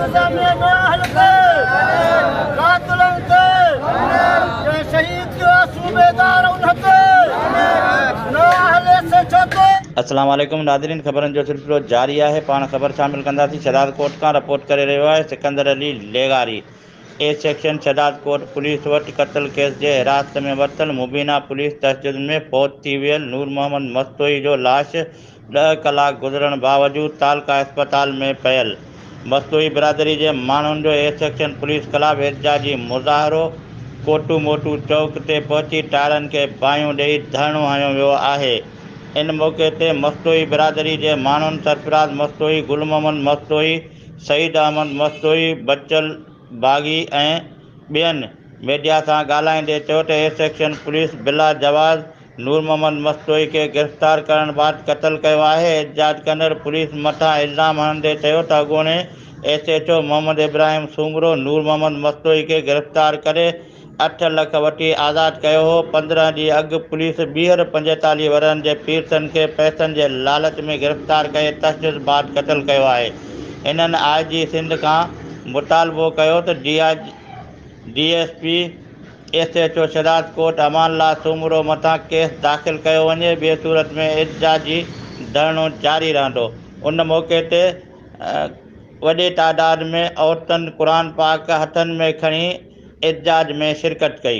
انتظاميه نااهل تي، قاتلن تي، جنهن شهيد ڪيو آهي صوبيدار ان تي، نااهل ايس ايڇ او تي. السلام عليڪم ناظرين خبرن جو سلسلو جاري آهي پاڻ خبر شامل ڪنداسين شهدادڪوٽ کان رپورٽ ڪري رهيو آهي سڪندر علي لغاري اي سيڪشن شهدادڪوٽ پوليس وٽ قتل ڪيس جي حراست ۾ ورتل مبينا پوليس تشدد ۾ فوت ٿي ويل نور محمد مستوئي جو لاش ڏهه ڪلاڪ گذرڻ باوجود تعلقه اسپتال ۾ پيل مستوئي برادري جي ماڻهن جو اي سيڪشن پوليس خلاف احتجاجي مظاهرو ڪوٽو موٽو چوڪ تي پهچي ٽائرن کي باهيون ڏئي ڌرڻو هنيو ويو آهي ان موقعي تي مستوئي برادري جي ماڻهن سرفراز مستوئي، گل محمد مستوئي، سعيد احمد مستوئي، بچل باغي ۽ ٻين ميڊيا سان ڳالهائيندي چيو ته اي سيڪشن پوليس بلا جواز نور محمد مستوئي کي گرفتار ڪرڻ بعد قتل ڪيو آهي، احتجاج ڪندڙ پوليس مٿان الزام هڻندي چيو ته اڳوڻي S H O Muhammad Ibrahim Soomro Noor Muhammad Mastoi کي گرفتار ڪري اٺ لک وٺي آزاد ڪيو هو، 15 ڏينهن اڳ پوليس ٻيهر 45 ورهين جي پيرسن کي پئسن جي لالچ ۾ گرفتار ڪري تشدد بعد قتل ڪيو آهي. هنن آء جي سنڌ کان مطالبو ڪيو ته D I G, D S P, S H O Shahdadkot Aman Ullah Soomro مٿان ڪيس داخل ڪيو وڃي، ٻي صورت ۾ احتجاجي ڌرڻو جاري رهندو. ان موقعي تي وڏي تعداد ۾ عورتن قرآن پاڪ هٿن ۾ کڻي احتجاج ۾ شرڪت ڪئي.